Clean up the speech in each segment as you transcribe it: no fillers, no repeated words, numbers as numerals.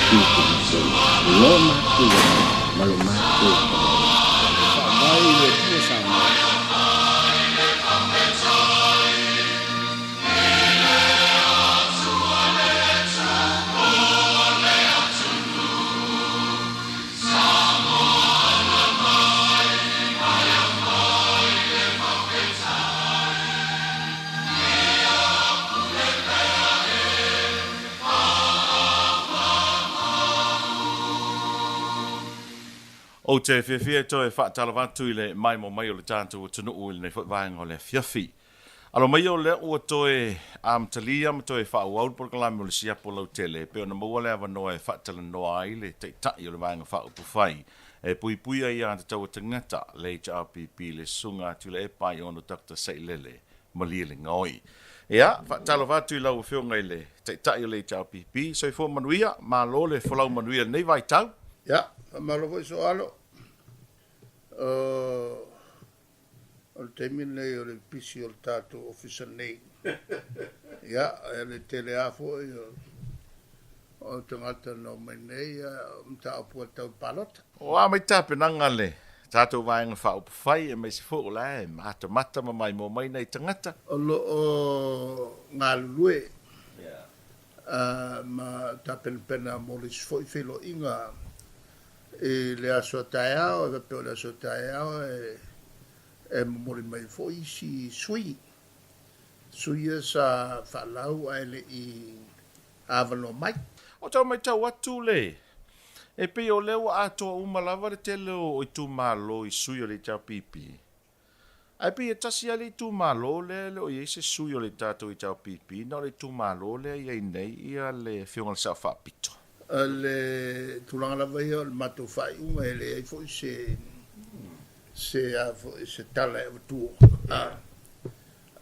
Piupiusi, lo matou ma lo matou tamaoaiga. E faavae i le Atua Samoa. Ou te fiafia e toe faatalofa atu i le maimoa mai o le tatou atunuu i lenei foi vaega o le afiafi. Alo mai o lea ua toe amatalia ma toe faaauau le polokalame o le Siapo Lautele e pei ona maua le avanoa e faatalanoa ai le Taitai o le Vaega Faaupufai e Puipuia Aiatatau a Tagata, le HRPP, le Susuga Tuilaepa Aiono Dr. Sailele Malielegaoi. Ia, faatalofa atu i lau Afioga i le Taitai o le HRPP, soifua manuia, malo le folau manuia i lenei vaitau. Ia, faamalo foi Soalo. O le taimi lenei o le pisi o le tatou ofisa nei. Ia, e le tele lava foi o tagata na omai nei, o mataupu lava tau palota. O a mai tapenaga a le tatou Vaega Faaupufai aemaise foi o la e matamata ma maimoa mai nai tagata. O lo o galulue ma tapenapena mo le isi foi feiloaiga i le aso a taeao, e faapea o le aso a taeao e momoli mai foi isi sui, sui ia sa faalau ae le i avanoa mai. O tau matau atu le, e pei o lea ua atoa uma lava le tele o itumalo i sui o le HRPP, ae pei e tasi lava le itumalo lea e le o i ai se sui o le tatou HRPP, na o le itumalo lea e i ai nei ia le Afioga i le Sao Faapito. O le tulaga lava ia o le matou faaiuga, e leai foi se se a foi se tala e avatua,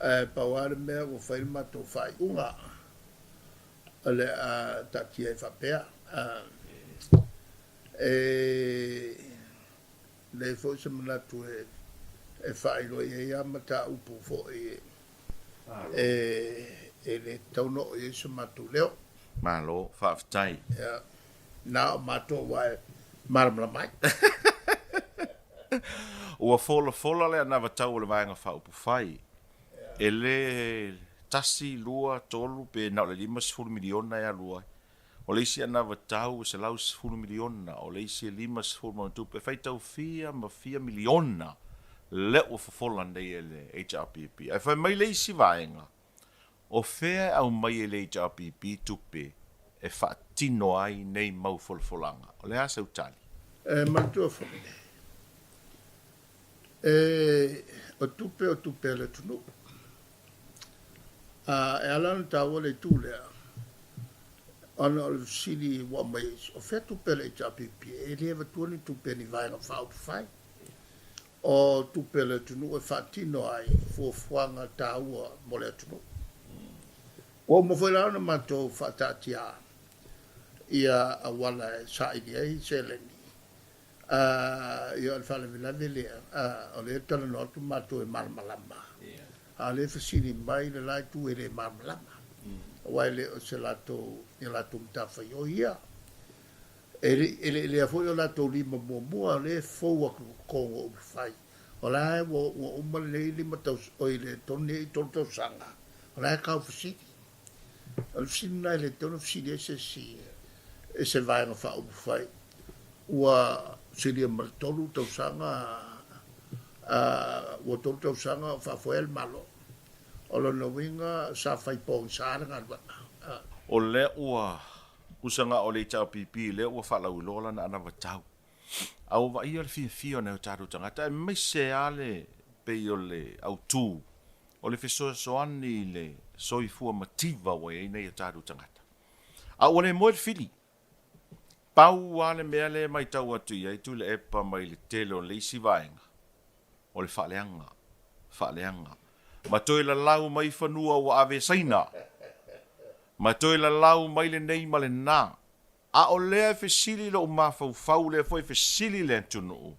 ae pau lava le mea ua fai le matou faaiuga. O le a taatia ai faapea. E leai foi se manatu e faailoa i ai lava mataupu foi e le tatau ona oo i ai so matou leo. Malo faafetai. Ia, na o matou aua e malamalama ai. Ua folafola le anavatau o le Vaega Faaupufai E le tasi, lua, tolu pe na o le 50 miliona e alu ai. O le isi anavatau e 110 miliona, o le isi e 50 ma ona tupe. E faitau fia ma fia miliona lea ua fofola nei e le HRPP. Ae fai mai le isi vaega, o fea e aumai e le HRPP tupe e faatino ai nei mau folafolaga? O le a sau tali? E manatua foi, E, o tupe o tupe a le atunuu. A, e ala ona taua le itu lea, ona o le fesili ua aumai, o fea tupe a le HRPP? E le avatua ni tupe a ni vaega faaupufai. O tupe a le atunuu e faatino ai fuafuaga taua mo le atunuu. Ua uma foi la ona matou faataatia ia auala e saili ai seleni A, ia o le faalavelave lea, a, o lea e talanoa atu matou e malamalama, a o lea e fesili mai le la itu e le malamalama, aua e le o se latou, ni a latou matafaioi ia. E le, e le i lea foi o latou lima muamua, o lea e fou atu i totonu o upufai. O la e ua, ua uma lenei lima taus, oi le tolu nei tolu tausaga, o la e tau fesili. O le fesili lena e le tatau ona fesili ai se isi e se vaega faaupufai ua silia ma le tolu tausaga ua tolu tausaga o faafoea le Malo. O lona uiga sa fai pogisa le galuega. O lea ua usaga o le HRPP lea ua faalauiloa lana anavatau. A ua vaaia le fiafia o nai o tatou tagata aemaise lava le pei o le autu o le fesoasoani i le soifua mativa ua i ai nei o tatou tagata. A ua le moe le fili. Pau lava le mea lea e matau atu i ai Tuilaepa mai le tele o le isi vaega, o le faaleaga, faaleaga, ma toe lalau mai fanua ua ave e Saina, ma toe lalau mai lenei ma lena. A o lea e fesili lou mafaufau, lea foi e fesili le atunuu,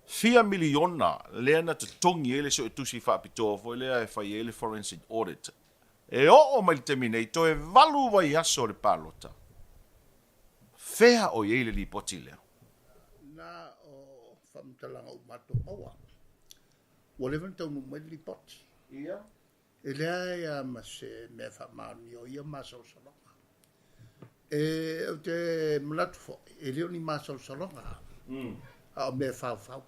fia miliona lea na totogi ai le suetusi faapitoa foi lea e fai ai le forensic audit. E oo mai le taimi nei, toe 8 vaiaso le palota. Fea o i ai le lipoti lea? Na o faamatalaga ua matou maua, ua leva ona taunuu mai le lipoti. Ia. E leai lava ma se mea faamaonia o ia masalosaloga. E, ou te manatu foi, e le o ni masalosaloga, a o mea e faufau.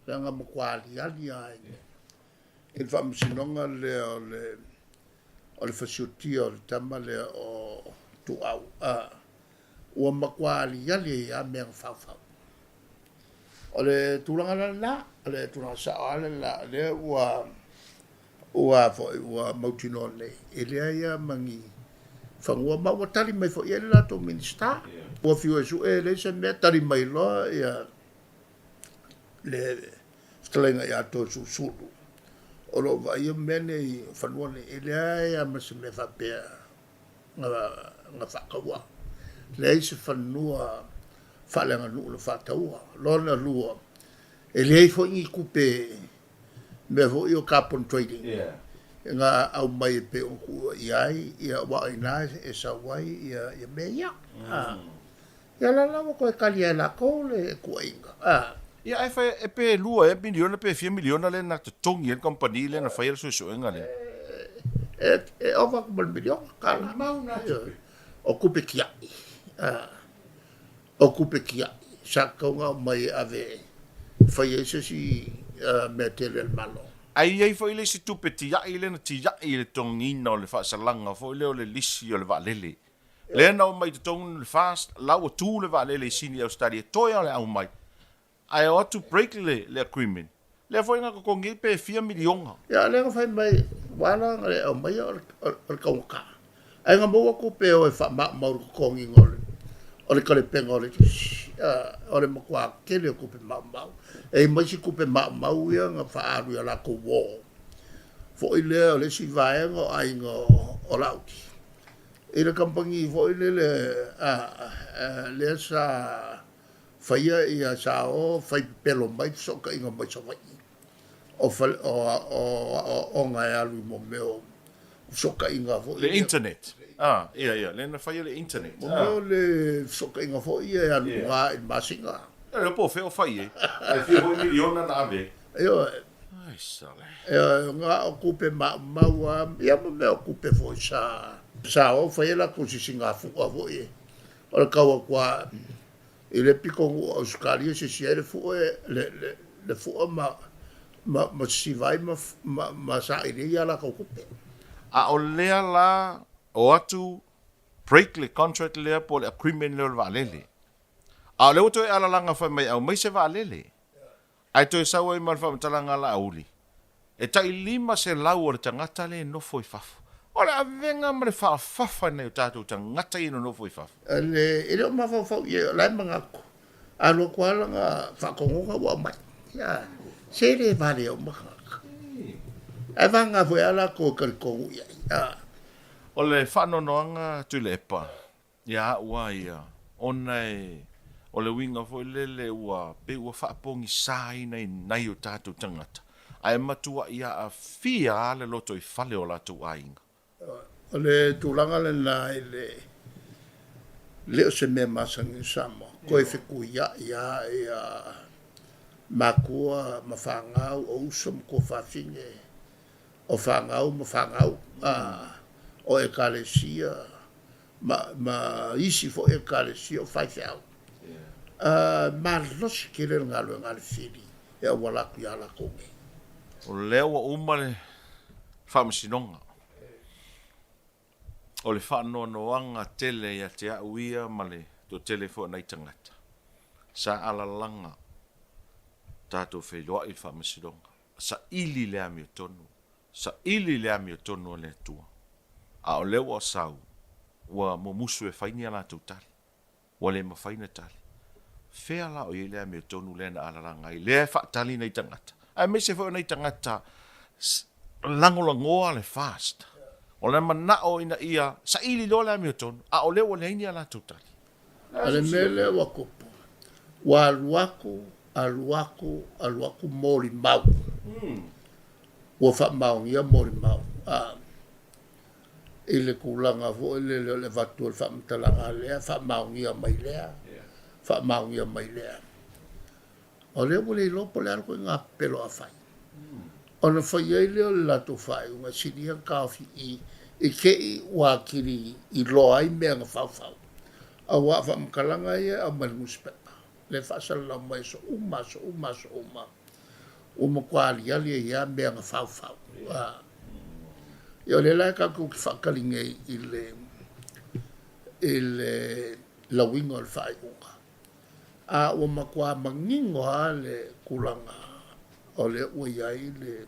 Leaga matua aliali lava i le, i le faamasinoga lea o le, o le fasiotia o le tama lea o Tuuau, a, ua matua aliali ai lava mea na faufau. O le tulaga la lena, o le tulaga sao lava lena, o lea ua, ua foi, ua mautinoa nei, e leai lava ma ni fanua, ma ua tali mai foi i ai le latou Minisita. Ua fiu e sue, e leai se mea, tali mai loa ia le fetalaiga ia Toeolesulusulu, o lo o vaaia mea nei, fanua nei, e leai lava ma se mea faapea na faataua. Leai se fanua faaleaganuu na faataua. Lona lua, e leai foi ni tupe, mea foi o carbon trading, na aumai e pei ona tuua i ai, aua o i ina e sau ai ia mea ia. Ia la la ua toe tali e latou le tuuaiga. Ia ae fai e pe lua ea miliona pe fia miliona lea na totogi ai le kamupani lea na faia le suesuega lea. E ova atu ma le miliona tala. Mau na tupe. O tupe tiai. O tupe tiai sa tatau ona aumai e ave e fai ai se isi mea tele a le Malo. Ae i ai foi le isi tupe tiai lea na tiai i le totogiina o le faasalaga foi lea o le lisi o le vaalele. Lea na omai i totonu le FAST, la ua tu le vaalele i Sini Ausetalia, toe lava o le aumai, ae o atu break le le agreement, lea foi na totogi ai pe fia miliona. Ia lea na fai mai, ua ala ona le aumaia o le taugata, ae na maua tupe e o e faamaumau i le totogiina o le o le talepega o le lisi, o le matua tele o tupe maumau. E i ai ma isi tupe maumau ia na faaalu i a latou uo foi lea o le isi vaega o aiga o Laauli. I le kamupani foi lele lea sa faia ia sa o fai pepelo mai fesootaiga mai Savaii o aoaoga e alu i mo mea o fesootaiga foi Le internet. Ah, ia, ia, lea na faia le internet. Mo mea o le fesootaiga foi ia e alu i luga i le masina. Ia, po o fea o fai ai. Ae fia foi miliona na ave ai. Ioe. Ai sale. Ioe, na o tupe maumau lava, ia ma mea o tupe foi sa sa o fai ai latou sisigafua foi. O le tau atu lava i le pitonuu o Ausetalia sisi ai le fua le le le fua ma ma ma sisiva ai ma ma ma saili ai a latou tupe. A o lea la o atu break le contract lea po o le agreement lea o le vaalele. A o lea ua toe alalaga fai mai aumai se vaalele. Ae toe sau ai ma le faamatalaga a Laauli, e tai 500 o le tagata lea e nofo i fafo. O le avega ma le faafafa i nai o tatou tagata ia e nonofo i fafo. E le o mafaufau i ai, o la e manatu, a alu atu lava lana faatonuga ua aumai. Ia, se le valea uma tagata. Ae vagana foi lava latou e talitonu i ai. O le faanoanoaga Tuilaepa, Ia au a ia, ona e, o le uiga foi lele ua pei ua faapogisaina i nai o tatou tagata, ae matuai aafia lava le lotoifale o latou aiga. O le tulaga lena i le le o se mea masani i Samoa, toe fetuiai lava ia matua ma fanau, o uso ma tuafafine, o fanau ma fanau, o Ekalesia ma isi foi Ekalesia o faifeau. Malosi tele le galuega a le fili e auala atu ia latou nei. O lea ua uma le faamasinoga. O le faanoanoaga tele ia te au ia ma le toatele foi o nai tagata, sa alalaga tatou feiloai i le faamasinoga, saili le amiotonu, saili le amiotonu a le Atua. A o lea ua sau, ua mumusu e fai ni a latou tali. Ua le mafai ona tali. Fea la o i ai le amiotonu lea na alalaga ai, lea e faatali nai tagata, aemaise foi o nai tagata lagolagoa le FAST. O le manao ina ia saili loa le amiotonu, a o lea ua leai ni a latou tali. O le mea lea ua tupu, ua alu atu, alu atu, alu atu molimau. Ua faamaonia molimau. i le tulaga foi lele o le avatu o le faamatalaga lea, faamaonia mai lea, faamaonia mai lea. O lea ua le iloa po o le a le ituaiga pepelo a fai. Ona fai ai lea o le latou faaiuga e sili ia ona taofi i i te i ua atili iloa ai mea na faufau. Aua o faamatalaga ia e aumai i le nusipepa, lea e faasalalau mai aso uma, aso uma, aso uma, ua matua aliali ai lava mea na faufau. Ia o lea la tatou te faatali nei i le i le lauina o le faaiuga. A ua matua manino lava le tulaga o lea ua i ai le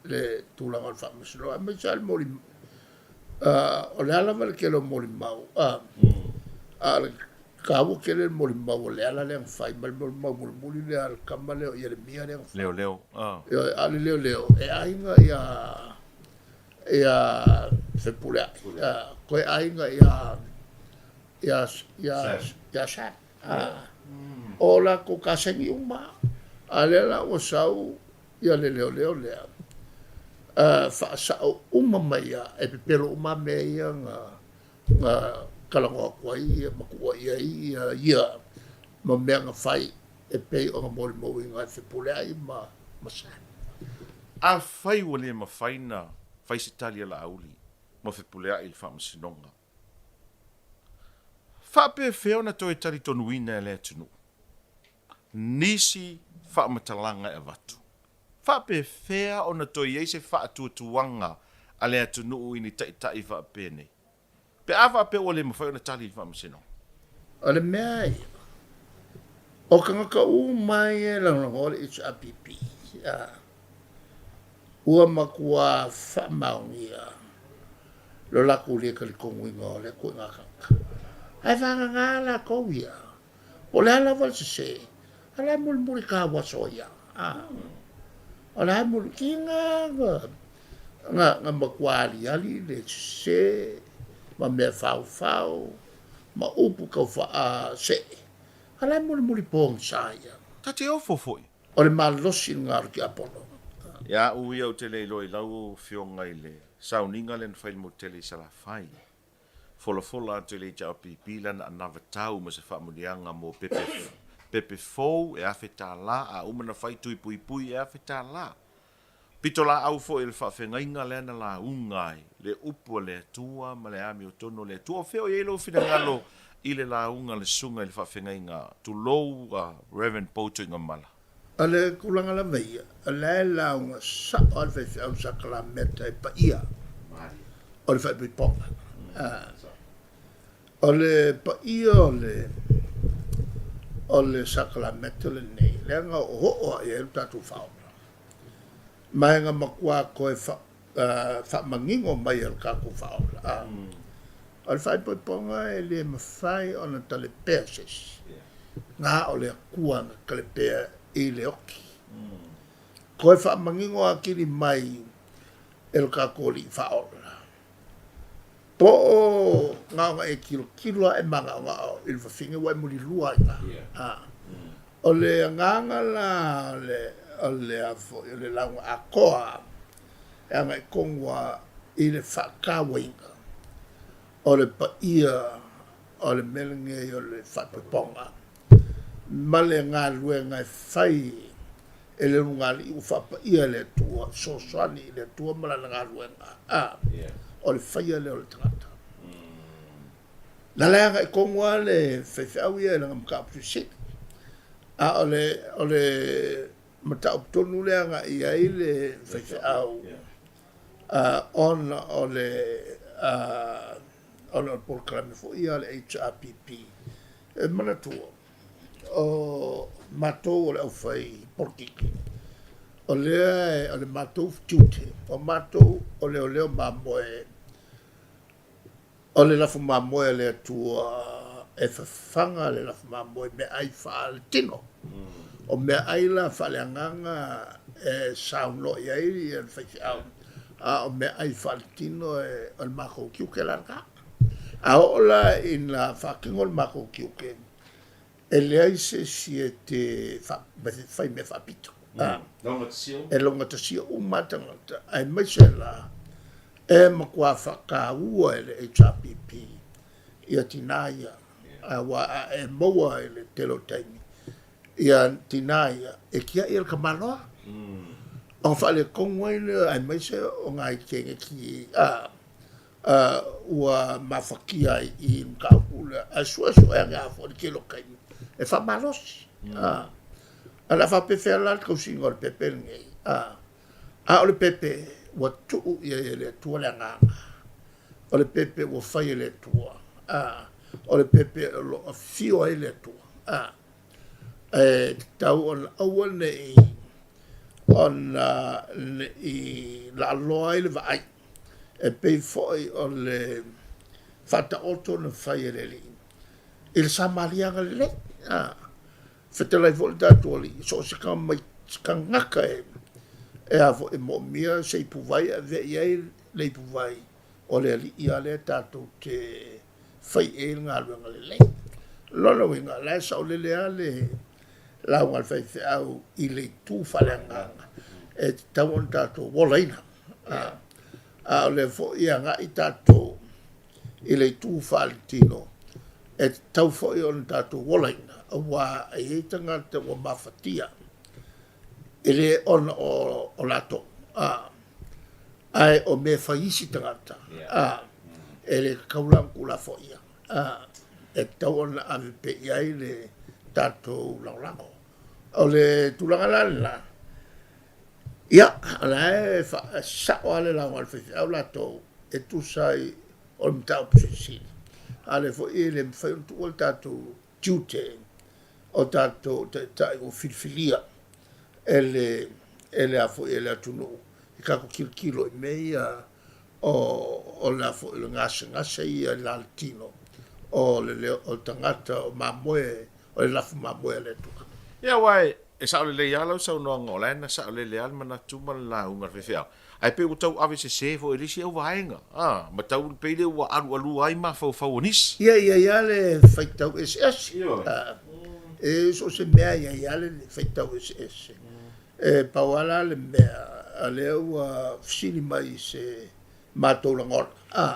le tulaga o le faamasinoga, aemaise lava le moli, o le a lava le tele o molimau, a o le taua tele le molimau a Leala lea na fai ma le molimau mulimuli lea a le tama lea o Ieremia lea na fai. Leoleo. Ioe, a o le leoleo e aiga ia ia Fepuleai, toe aiga ia ia ia ia Sam. O latou kasegi uma. A lea la ua sau ia le leoleo lea, faasao uma mai lava, e pepelo uma lava mea ia na na talanoa atu ai ma tuuaia ai ia ia ma mea na fai e pei ona molimauina e Fepuleai ma ma Sam. Afai ua le mafai na fai se tali a Laauli ma Fepuleai i le Faamasinoga, faapefea ona toe talitonuina e le atunuu nisi faamatalaga e avatu? Faapefea ona toe i ai se faatuatuaga a le atunuu i ni taitai faapenei pe a faapea ua le mafai ona tali i le Faamasinoga? O le mea ia, o tagata uma ia e lagolagoa le HRPP, ua matua faamaonia lo latou le talitonuina o lea ituaiga tagata. Ae vagana latou ia, po o le a lava le sese, a o la e mulimuli tau aso ai lava. O la e mulimuli, tiga na matua aliali le sese ma mea faufau ma upu tau faasee, a o la e mulimuli pogisa ia. Ta te ofo foi. O le malosi lena o le tiapono. Ia au ia ou te le iloa i lau afioga i le sauniga lea na fai i le motu tele i Salafai. Folafola atu e le HRPP lana anavatau ma se faamuniaga mo pepe pepe fou e $1000, a uma na fai tui puipui e $1000. Pitolaau foi o le faafegaiga lea na lauga ai le upu a le Atua ma le amiotonu o le Atua. O fea o i ai lou finagalo i le lauga a le Susuga i le Faafegaiga, tulou a Rev. Paul Tuigamala? O le tulaga lava ia, o la e lauga sao lava le faifeau sakalameta e paia o le faaipoipoga. O le paia o le o le sakalameta lenei, leaga o oo lava i ai lo tatou faaola. Ma e na matua toe faamanino mai e lo tatou Faaola. O le faaipoipoga e le mafai ona talepea se isi, na o le Atua na talepea i le oti. Toe faamanino atili mai e lo tatou Alii Faaola. Po o na ona e tilotilo lava e manaonao i le fafine ua e mulilua ai i ina. O le agaga la o le a foi o le lauga atoa e agai tonu lava i le faatauaina o le paia o le mea lenei o le faaipoipoga ma le galuega e fai e le ulugalii ua faapaia e le Atua, fesoasoani i le Atua ma lana galuega. A, o le faia lea o le tagata. Na la e agai tonu lava le faifeau ia i lana mataupu silisili. A o le, o le mataupu tonu lea e agai i ai le faifeau, ona o le, ona o le polokalame foi ia a le HRPP. E manatua, o matou o le aufai polokiki, o lea o le matou tiute, o matou o leoleo mamoe, o le lafo mamoe a le Atua e fafaga le lafo mamoe i meaai faaletino. O meaai la faaleagaga e saunoa i ai le faifeau, a o meaai faaletino o le matou tiute la lena. A oo la ina faatino le matou tiute, e leai se isi e te fai mea faapito. E laugatasia uma lava tagata, aemaise la. E matua faataua e le HRPP ia tinā ia, aua a e maua i le tele o taimi ia tinā ia e tia'i e le tamaloa. Ona faaletonu ai lea aemaise o nai teine a ua mafatia ai i le mataupu lea, ae suesue ane lava foi i le tele o taimi e faamalosi. Ae o le a faapefea la le tausiga o le pepe lenei? A o le pepe ua tuu i ai e le Atua le agaga, o le pepe ua fai e le Atua, o le pepe o lo o afio ai le Atua, e tatau ona aua ne i ona ne i laaloa ai le vaai, e pei foi o le faataoto na fai e le Alii i le Samariaga lelei. Fetalai foi le tatou Alii, so o se tagata e a foi e moomia se ipuvai e avea i ai le ipuvai o le Alii lava lea tatou te fai i ai le galuega lelei. O lona uiga, o la e saolele lava le lauga a le faifeau i le itu faaleagaga e tatau ona tatou olaina. A o lea foi e agai tatou i le itu faaletino e tatau foi ona tatou olaina, aua e i ai tagata ua mafatia e le ona o latou, ae o mea e fai isi tagata, e le tatau la ona tuulafoaia, e tatau ona ave pea i ai le tatou lagolago. O le tulaga la lena, ia, o la e sao lava le lauga a le faifeau latou e tusa ai o le mataupu silisili. A o lea foi e le mafai ona tuua le tatou tiute o tatou taitai ua filifilia e le e le a foi e le atunuu i tatou tilotilo i mea ia o le a foi o le gasegase ia i le tino o le leo o le tagata o mamoe o le lafu mamoe a le Atua. Ia aua e sao lelei lava lau saunoaga o la e na saolele lava le manatu ma le lauga a le faifeau, ae pei ua tau ave sese foi e le isi au vaega, a, ma tau pei lea ua alualua ai mafaufau o nisi. Ia, e i ai lava le faitau eseese. E so o se mea e i ai lava le faitau eseese. E pau lava la le mea, o lea ua fesili mai i se matou lagona. A,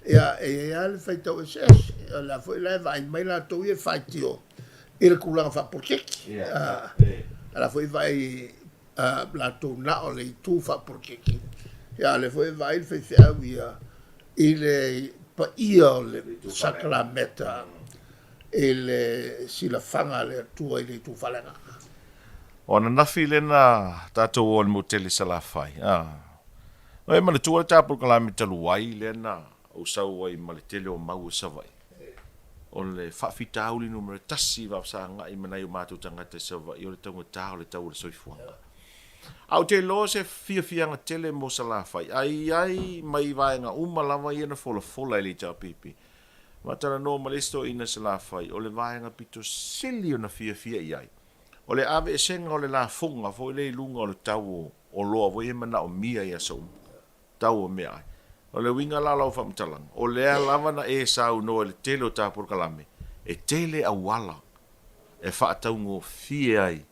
ia, e i ai lava le faitau eseese. O la foi la e vaai mai latou ia e faitio i le tulaga faapolokiki. A, o la foi e vaai latou na o le itu faapolokiki. Ia, a o lea foi e vaai le faifeau ia i le paia o le sakalameta i le silafaga a le Atua i le itu faaleagaga. O ananafi lea na tatou o i le motu tele i Salafai, a. E manatua le ta polokalame talu ai lea na ou sau ai ma le tele o mau i Savaii. O le faafitauli numera tasi i faafesagai ma nai o matou tagata i Savaii o le taugata o le tau o le soifuaga. Ae ou te iloa se fiafiaga tele mo Salafai, a i ai mai vaega uma lava ia na folafola e le HRPP. Ma talanoa ma le isi toeaina i Salafai, o le vaega pito sili ona fiafia i ai, o le aveesega o le lafoga foi lea i luga o le tau o oloa foi ia e manaomia i aso uma, tau o meaai. O le uiga la o lau faamatalaga, o lea lava na e saunoa i le tele o ta polokalame, e tele auala e faataugofie ai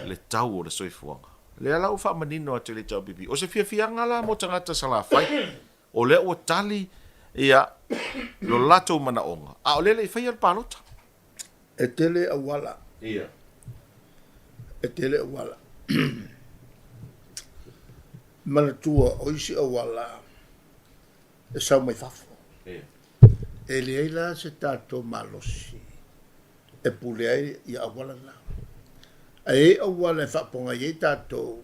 le tau o le soifuaga. O lea la ua faamanino atu e le HRPP. O se fiafiaga la mo tagata Salafai, o lea ua tali ia lo latou manaoga, a o lea e le i faia le palota. E tele auala. Ia. E tele auala. Manatua o isi auala e sau mai fafo. Ia. E leai la se tatou malosi e pule ai ia auala na. Ae i ai auala e faapogai ai tatou,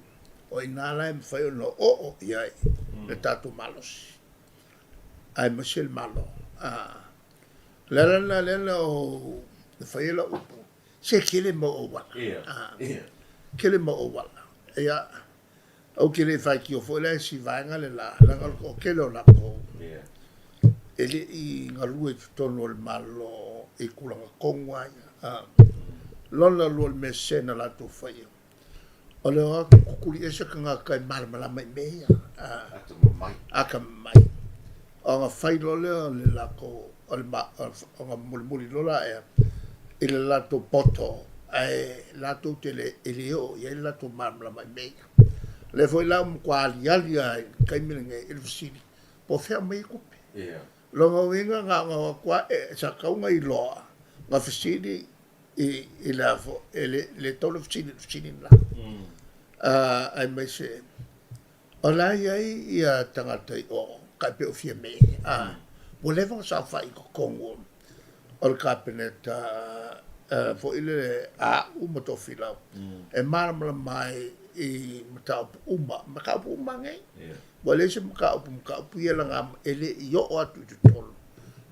o i ina la e mafai ona oo i ai le tatou malosi, aemaise le Malo. O le ala lena lea na ou fai ai lau upu, se tele mau auala. Tele mau auala. Ia, ou te le faitio foi la i si vaega le la, leaga o le toatele o latou e le i galue i totonu o le Malo i tulaga tonu lava ia. Lona lua o le mea sese na latou faia, O le o atu tutuli ese tagata e malamalama i mea ia. Atamamai. Atamamai. Ona fai loa lea o le latou, o le, ona mulimuli loa laia i le latou poto, ae latou te le, e le oo i ai le latou malamalama i mea ia. Lea foi la ua matua aliali lava i le taimi lenei i le fesili, po o fea aumai ai tupe. Lona uiga na ona o atu lava e, sa tatau ona iloa na fesili i, i le a foi, e le, le tatau ona fesili i le fesili lena. Aemaise o la e i ai ia tagata i o, tai pei o Fiame, ua leva ona saofai i totonu o le Kapeneta foi lele a au ma Tofilau e malamalama ai i mataupu uma, mataupu uma nei. Ua leai se mataupu, mataupu ia laga e le i oo atu i totonu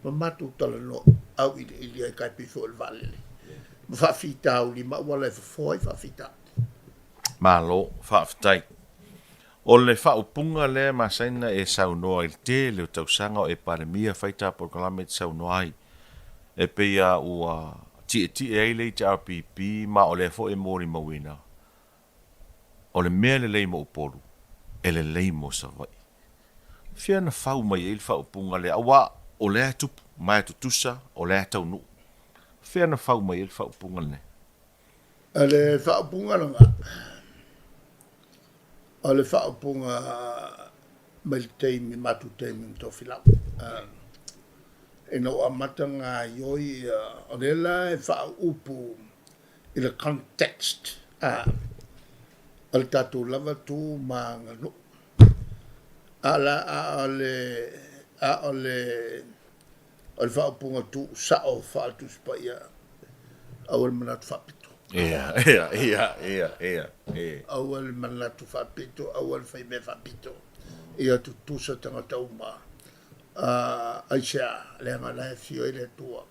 ma matou talanoa auiliili ai tai pei foi o le vaalele ma faafitauli ma auala e fofoa ai faafitauli. Malo, faafetai. O le faaupuga lea e masani ona e saunoa i le tele o tausaga o e Palemia fai ta polokalame e te saunoa ai, e pei a ua tietie ai le HRPP ma o lea foi e molimauina, o le mea lelei mo Upolu, e lelei mo Savaii. Fea na fau mai ai le faaupuga lea, aua o lea e tupu, ma e tutusa, o lea e taunuu. Fea na fau mai ai le faaupuga lenei? O le faaupuga lena, o le faaupuga mai le taimi, matou taimi ma Tofilau. Ina ua amata gaioi, o lea la e faaupu i le context o le tatou lava tu ma aganuu. A la, a o le, a o le, o le faaupuga tuusao faale-Tusi Paia, aua le manatu faapito. Ia, ia, ia, ia, ia, ia. Aua le manatu faapito, aua le faimea faapito. Ia tutusa tagata uma. Aisea? Leaga la e afio ai le Atua.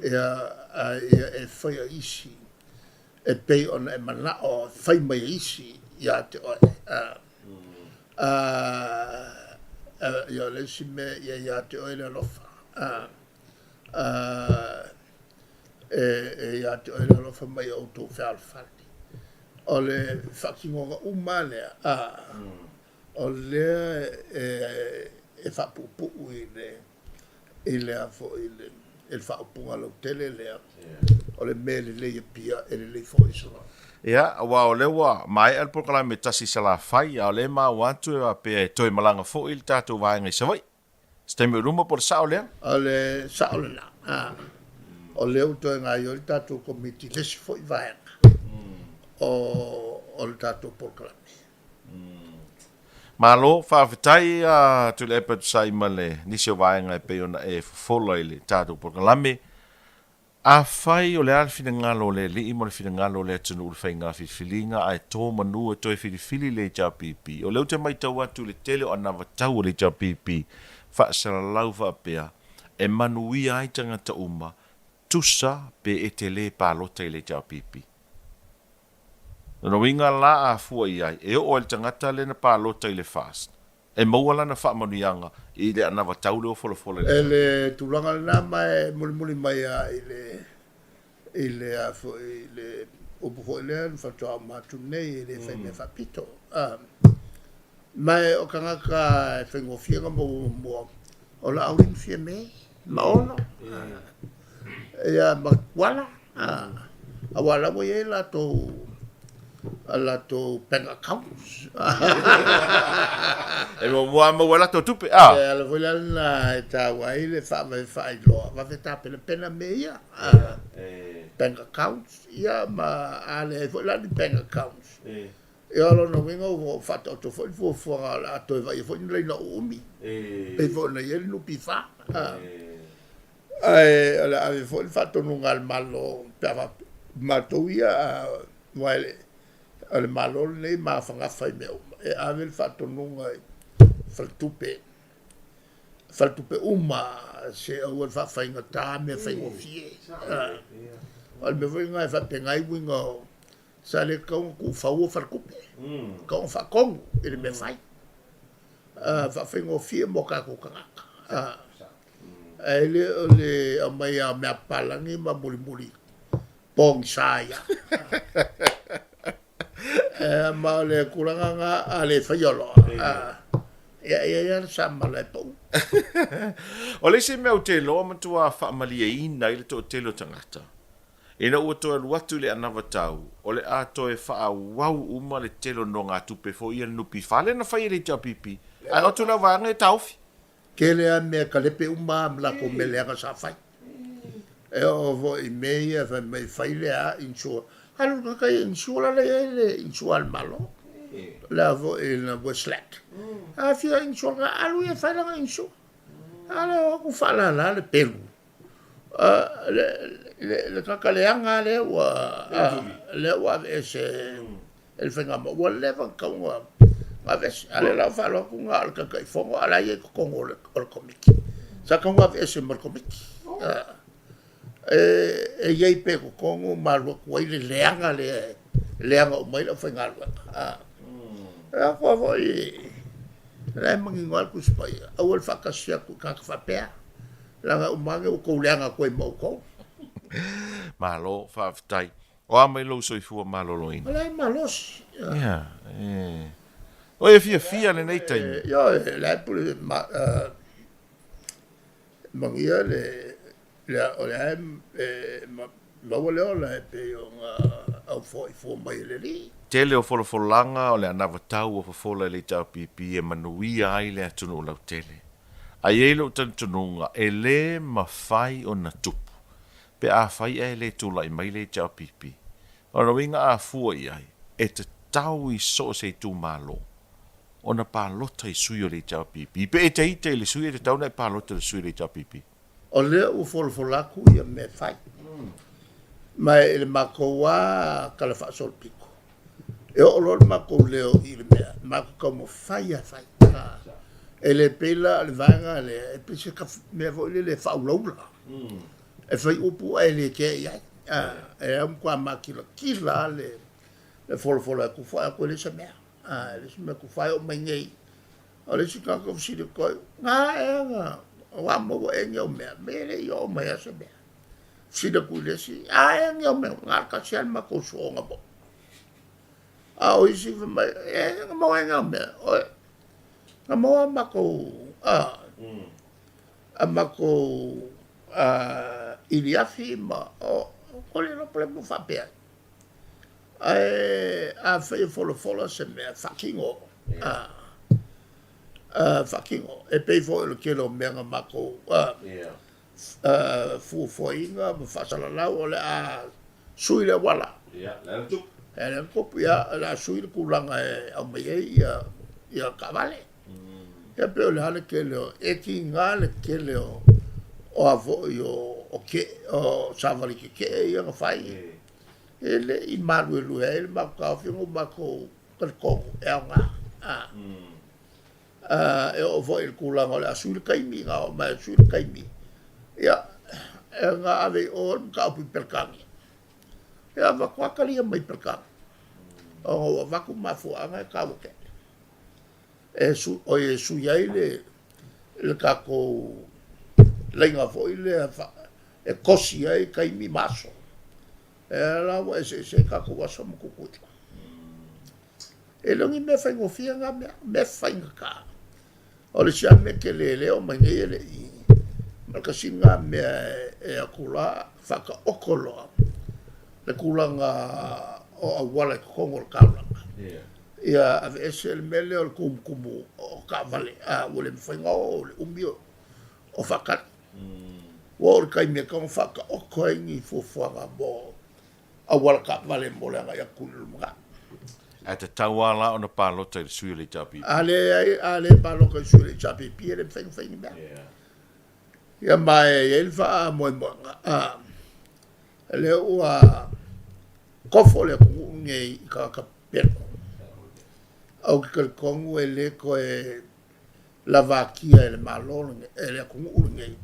Ia, a ia e faia isi e pei ona e manao e fai mai e isi ia te oe. Ia o le isi mea ia ia te oe le alofa. E ia te oe le alofa ma ia outou fealofani. O le faatinoga uma lea, o lea e faapuupuu i le i le a foi i le i le faaupuga lautele lea, o le mea e lelei i Apia, e lelei foi i Savaii. Ia, aua o lea ua maea le polokalame tasi i Salafai, a o lea e maua atu e faapea e toe malaga foi le tatou vaega i Savaii. Se taimi o i luma po o le sao lea? O le sao lena. O lea ua toe gaoioi le tatou Komiti i le isi foi vaega o le tatou polokalame. Malo, faafetai a Tuilaepa e tusa ai ma le nisi o vaega e pei ona e fofola i le tatou polokalame. Afai o le a le finagalo o le Alii ma le finagalo o le atunuu i le faiga filifiliga ae to manu e toe filifili le HRPP, o lea ou te matau atu i le tele o anavatau a le HRPP faasalalau faapea e manuia ai tagata uma, tusa pe e te le palota i le HRPP. Lona uiga la a fua i ai, e oo ai le tagata lea na palota i le FAST, e maua lana faamanuiaga i le anavatau lea ua folafola i le E le tulaga lena ma e mulimuli mai lava i le, i le a foi, i le upu foi lea na faatoa uma atu nei, e le fai mea faapito. Ma e o tagata e faigofie ona maua muamua, o Laauli ma Fiame ma Olo, ia ma Tuala. Aua o la ua i ai latou a latou bank accounts. E muamua lava maua ai latou tupe, a? E ala foi la lena e taua ai le faavave faailoa, vave tapenapena mea ia. Bank accounts, ia ma a leai foi la ni bank accounts, ia o lona uiga ua faataoto foi le fuafuaga o le a toe vaaia foi ni laina uumi, pei foi ona i ai le NPF. Ae o le a ave foi le faatonuga a le Malo pe a faapea, matou ia aua o le Malo lenei e magafagafa i mea uma, e ave le faatonuga i faletupe, faletupe uma se aua le faafaigata mea faigofie. O le mea foi lena e faapena ai uiga o, sa le tatau ona tuufaua faletupe, tatau ona faatonu i le mea fai, faafaigofie mo tatou tagata. Ae le o le aumai lava o mea papalagi ma mulimuli pogisa ia. Ma o le tulaga lena a le faia loa, ia e i ai lava le samala e pau. O le isi mea ou te iloa matua faamalieina ai le toatele o tagata, Ina ua toe alu atu i le anavatau, o le a toe faaauau uma le tele o nogatupe foi ia le NPF lea na fai e le HRPP, ae o atu lau vaega e taofi. Tele a mea kalepe uma a ma latou mea leaga sa fai. E oo foi i mea ia fai mai fai le a insure. Alu le tagata ia insure la la i ai le insure a le Malo. Le a foi na Westlac. A fia insure na alu ia fai lana insure. A lea o atu faalala le pelu. Le le tagata leaga lea ua lea ua aveese e le faigamalo ua leva ona tatau ona aveese. A o lea la ua faalogo atu na o le Taitaifono a o la e i ai i totonu o le Komiti. Sa tatau ona aveese ma le Komiti. E i ai pea i totonu ma alu atu ai le leaga lea e leaga uma ai le aufaigaluega. E mafua foi o la e manino lava le Tusi Paia, aua le faatasi atu i tagata faapea, leaga uma ane ua outou leaga atu ai ma outou. Malo faafetai. O a mai lou soifua maloloina? O la e malosi. Ia, e. O e fiafia lenei taimi. Ioe, o la e pule ma, manuia le, le, o lea e maua le ola e pei ona aufoifua mai e le Alii. Tele o folafolaga o le anavatau ua fofola e le HRPP e manuia ai le atunuu lautele. Ae i ai lou talitonuga e le mafai ona tupu pe afai ae le tulai mai le HRPP. O lona uiga a fua i ai, e tatau i so o se itumalo ona palota i sui o le HRPP. Pe e ita i le sui, e tatau ona e palota i le sui o le HRPP. O lea ua folafola atu ia mea e fai. Ma i le matou lava tala faasolopito, e oo loa le matou leo i le mea, matou taumafai lava e fai. E le pei la o le vaega lea, e pei se mea foi lele e faaulaula. E fai upu ae le kea i ai. E au matua makilatila lava le folafola atu foi atu e leai se mea. E leai se mea tufa e oo mai nei. O le isi tagata ua fesili atu ai, na ea na ua maua ea ni au mea? Me e le i oo mai lava se mea. Fesili atu i le isi, a ea ni au mea? Na o le tasi lava le matou suoga mo. A o isi fai mai, e na maua ea ni au mea? Oe, na maua a matou, a, a matou iliafi ma, o, ko le iloa po o le a le mea ua faapea ai. Ae afai e folafola se mea, faatino, a, a, faatino. E pei foi o le tele o mea na matou a, a, fuafuaina ma faasalalau o le a sui le auala. Ia, le ala tupu. Le ala tupu, ia, o le a sui le tulaga e aumai ai ia, ia taavale. Ia pei o le a le tele o, e tiga le tele o, o a foi o, o ke, o savali tetee ia na fai. E le i maluelue ai le matou taofi ona ua matou talitonu e aoga. E oo foi i le tulaga o le a sui le taimi, na oo mai e sui le taimi, ia, na ave i o le mataupu i Peretania. Ia avatu lava talia mai Peretania, ona ua avatu mafuaaga e taua tele. E su, oi e sui ai le, le tatou laina foi lea e kosi ai taimi ma aso. E ala ua eseese ai tatou aso ma Tutuila. E le o ni mea faigofie na mea, mea faigata. O le isi lava mea tele lea e oo mai nei e le i, ma le tasi lena mea e atu la faataoto loa le tulaga o auala i totonu o le taulaga. Ia aveese le mea lea o le tumutumu o taavale, a ua le mafai ona oo le umi o faatali. Ua oo i le taimi e tatau ona faataoto ai ni fuafuaga mo auala taavale mo le agai atu i le lumanai. Ae tatau lava la ona palota i le sui o le HRPP. A leai, a le palota i le sui o le HRPP e le mafai ona fai ni mea. Ia ma e i ai le faamoemoega, a, lea ua kofo le atunuu lenei i tagata pepelo. Ou te talitonu e le toe lavatia e le Malo lenei, e le atunuu lenei,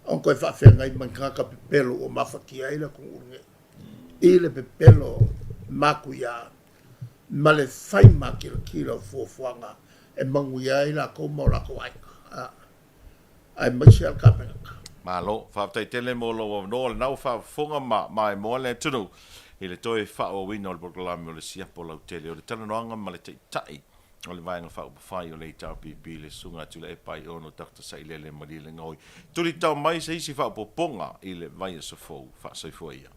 ona toe faafeagai ma ni tagata pepelo ua mafatia ai le atunuu lenei i le pepelo matuia ma le fai makilatila o fuafuaga e manuia ai latou ma o latou aiga, aemaise lava le Kapeneta. Malo, faafetai tele mo lou avanoa. O lena ua faafofoga ma maimoa le atunuu i le toe faaauauina o le polokalame o le Siapo Lautele o le Talanoaga ma le Taitai. o le Vaega Faaupufai o le HRPP, le Susuga Tuilaepa Aiono Dr. Sailele Malielegaoi. Tulitao mai se isi faaopoopoga i le vaiaso fou. Faasoifua ia.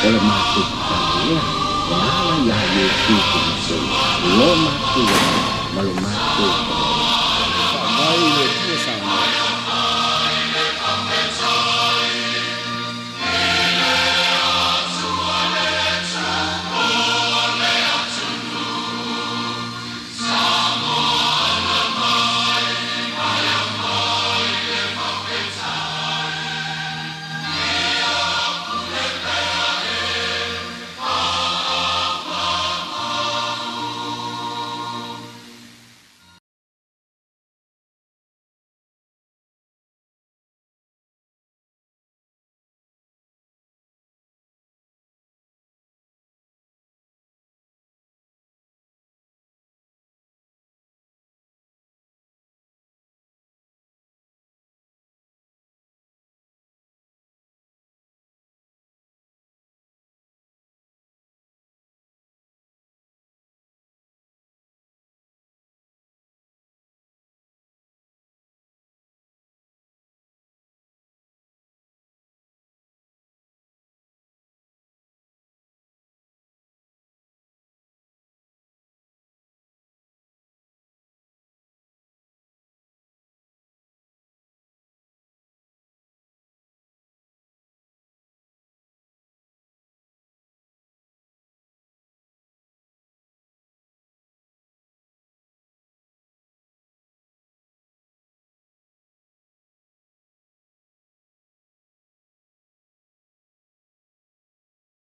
O le matou tatalo lea e ala iā Iesu Keriso, lo matou ola ma lo matou.